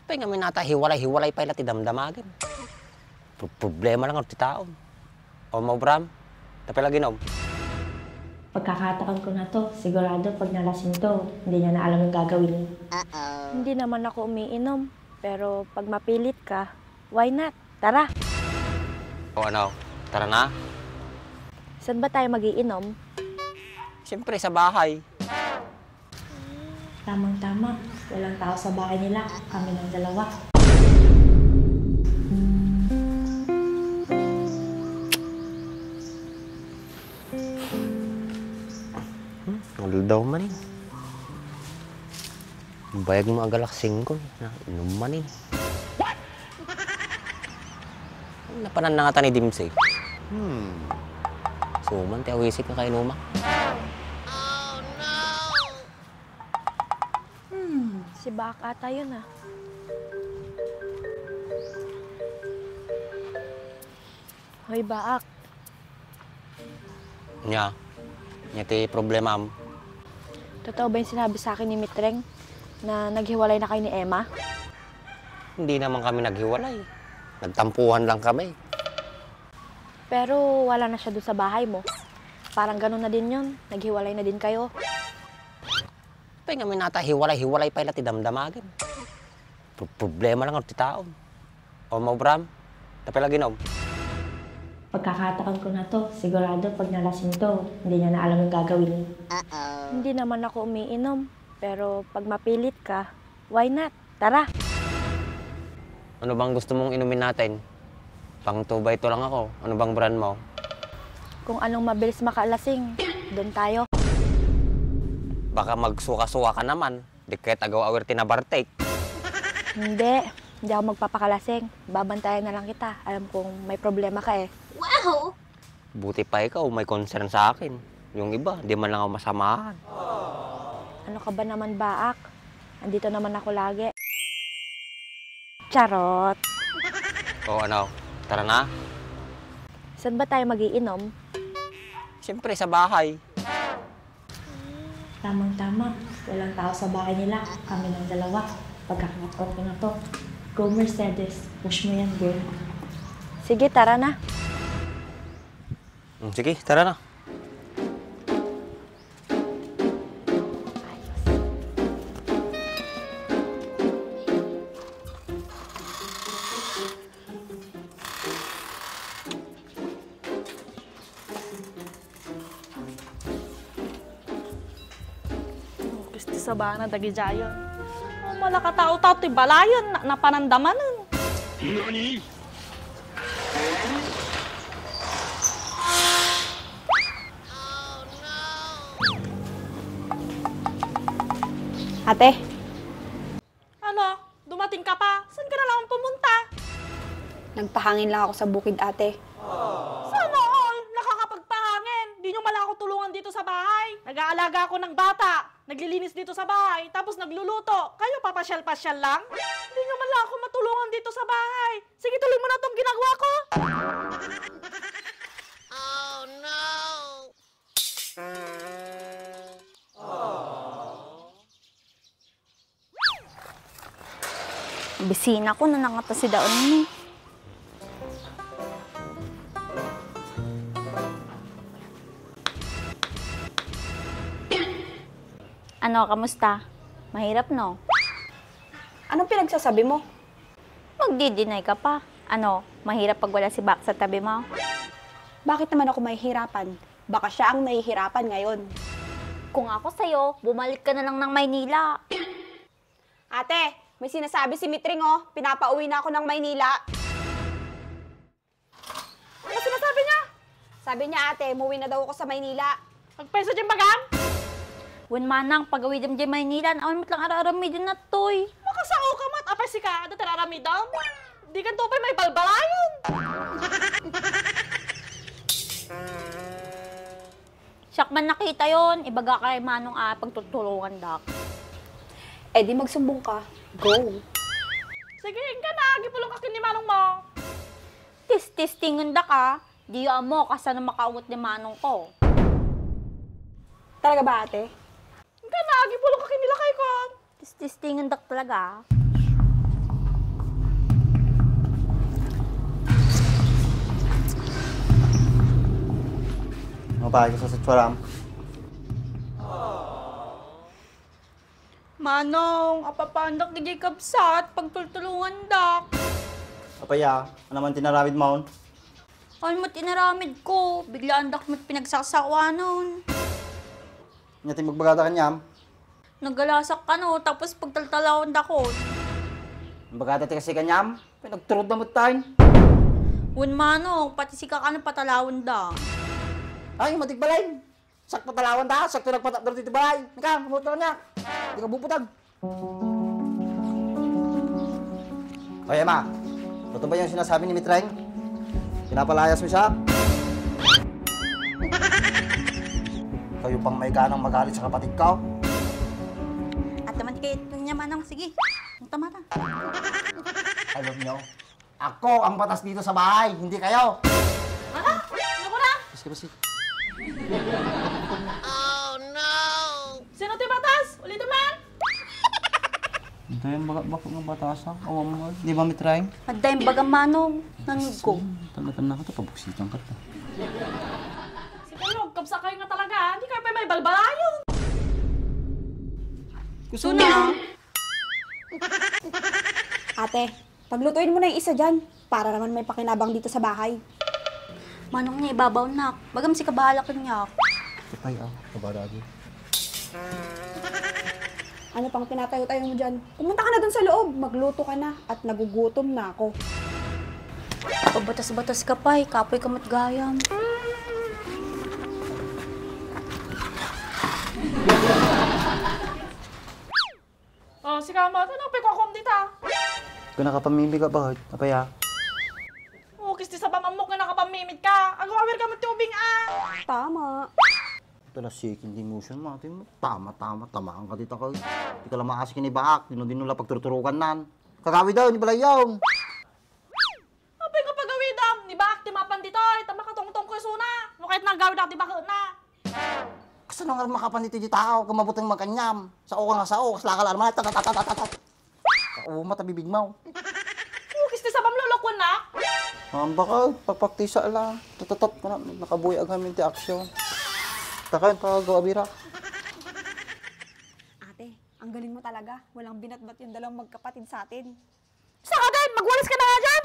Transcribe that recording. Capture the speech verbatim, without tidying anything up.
Pay ngamin ata, hiwalay-hiwalay pay la ti damdamagim. Pro-, problema lang ti tao. O, maubram? Tapay la ginom? Pagkakataon ko na to. Sigurado pag nalasing to, hindi niya na alam yung gagawin niya. Hindi naman ako umiinom, pero pag mapilit ka, why not? Tara! O ano, tara na? Saan ba tayo magiinom? Siyempre, sa bahay. Tamang-tama. Walang tao sa bahay nila. Kami ng dalawa. Hmm, aldaw man eh. Bayag mo agalak singko eh. Na, inom man eh. Napanan na nga ta ni Dimsy. Hmm. Suman ti awisit nga kainumak. Hmm, si Baak ata yun, ah. Hoy, Baak. Nya, nya ti problemam. Totoo ba yung sinabi sa akin ni Mitreng na naghiwalay na kayo ni Emma? Hindi naman kami naghiwalay. Nagtampuhan lang kami. Pero wala na siya dun sa bahay mo. Parang ganun na din yun. Naghiwalay na din kayo. Pay ngamin ata, hiwalay-hiwalay pay la ti damdamagim. Pro-, problema lang ti tao. O, maubram? Tapay la ginom? Pagkakataon ko na to. Sigurado pag nalasing to, hindi niya na alam yung gagawin niya. Hindi naman ako umiinom, pero pag mapilit ka, why not? Tara! Ano bang gusto mong inumin natin? Pang two by two lang ako. Ano bang brand mo? Kung anong mabilis makalasing, doon tayo. Baka magsuka-suka ka naman. Di kaya't agaw-awir ti nabartek. Hindi. Hindi ako magpapakalasing. Babantayan na lang kita. Alam kong may problema ka eh. Wow! Buti pa ikaw, may concern sa akin. Yung iba, di man lang ako masamahan. Ano ka ba naman, Baak? Andito naman ako lagi. Charot. O ano, tara na? Saan ba tayo magiinom? Siyempre, sa bahay. Tamang-tama. Walang tao sa bahay nila. Kami ng dalawa. Pagkakataon ko na to. Go, Mercedes. Push mo yan, girl. Sige, tara na. Mm, sige, tara na. Gusto sabana dagidiayen. O, malakatao-tao ti balayen, na-, napanandamanen. Nani? Ate. Ano? Dumating ka pa? Saan ka na lang pumunta? Nagpahangin lang ako sa bukid, ate. Sana all, nakakapagpahangin. Di nyo man lang ako tulungan dito sa bahay. Nag-aalaga ako ng bata. Naglilinis dito sa bahay. Tapos nagluluto. Kayo, papasyal-pasyal lang? Di nyo man lang ako matulungan dito sa bahay. Sige, tuloy mo na tong ginagawa ko. Bisina ko, nanangata si daon ni. Ano, kamusta? Mahirap, no? Anong pinagsasabi mo? Magdi-deny ka pa. Ano, mahirap pag wala si Baak sa tabi mo? Bakit naman ako mahihirapan? Baka siya ang nahihirapan ngayon. Kung ako sa'yo, bumalik ka na lang ng Maynila. Ate, may sinasabi si Mitring, oh. Pinapauwi na ako ng Maynila. Ano sinasabi niya? Sabi niya, ate, umuwi na daw ako sa Maynila. Agpayso diay bagam? Wen manang, pagawidem diay Maynila, awan met lang ar-aramidem nattoy. Makasao ka met, apay sika, adda ti ar-aramidem? Dikanto pay maibalbalayen. Siak man nakitayon, ibaga kay manong a pagtutulongandak. Eh, di magsumbong ka. Go. Sige, inka na, agipulong ka ken ni manong mo. Tis-testingendak a, diyo ammo kasano makaawat ni manong ko. Talaga ba, ate? Inka na, agipulong ka ken ni lakay ko. Tis-testingendak talaga. Mapay ka sa sitsuaram. Manong, apapandak di kabsat, pagtultulungandak. Apaya, ano man tinaramid mo? Ano met inaramid ko? Biglaandak met pinagsasawanon. Nya ti magbagada kaniam? Naggalasak kano, tapos pagtaltalawandakon. Imbagada ti kasi kaniam? Pinagturod na met tayo. Wen manong, pati sika kano patalawanda. Ay, matigbalay. Sak patalawanda, sak to nagpatakder dito balay. Nika, humot ka niya. Di ka bubutag. Oy, Emma. Totoo ba yung sinasabi ni Mitreng? Pinapalayas mo siya? Kayo pang may ganang magalit sa kapatid ko? At naman kayo niya manang, sige. Ang tamata. Alam nyo, ako ang batas dito sa bahay, hindi kayo. Ano? Ano ko na? Basta, basta. Sino ti batas? Ulitin man! Dayang baga bako nga batasan. Awa mo, di ba, Mitreng? Adda yung baga manong, nangig ko. Tanda-tanda ka to, pabuksitan ka to. Si Kulog, kabsa kayo nga talaga, ah. Hindi kayo pa may balbalayon. Gusto na. Ate, paglutuin mo na yung isa dyan. Para naman may pakinabang dito sa bahay. Manong niya, ibabaw, nak. Bagam si kabahala kanya. Patay, ah. Kabara, agi. Ano pang tinatayo-tayo mo dyan? Pumunta ka na dun sa loob. Magluto ka na. At nagugutom na ako. Pabatas-batas ka pa, eh. Kapoy ka met gayam. Oh, si Kama, ito na, pikuakuam dita. Kung nakapamimig ka, bakit? Apaya? Ukis ti sabam ammok nga nakapamimig ka. Agawawir ka met ti ubing, ah. Tama. Ito na second demotion, mati mo. Tama, tama, tamaan ka dita ka. Di ka lang maasi kini baak. Dino, dino la pagturturukan nan. Kagawi daw, ni balayaw. Apay nga pagawidam, ni baak ti mapan ditoy, ta makatungtong ko isuna. No kayat nagawid ti baketna. Kasano nga makapan ditoy di tao, ket mabuteng magkaniam? Sao ka nga sao, kasla ka la naman, tatatatatat. Kauma ta bibig mo. Ukis ti sabam lulukon na. Ang baka, pagpaktisa lang. Tatatat ka na, nakabuhi agamin ti aksyon. Takayon, tagagaw, abira. Ate, ang galing mo talaga. Walang binatbat yung dalawang magkapatid sa atin. Saka din, magwalis ka na nga dyan!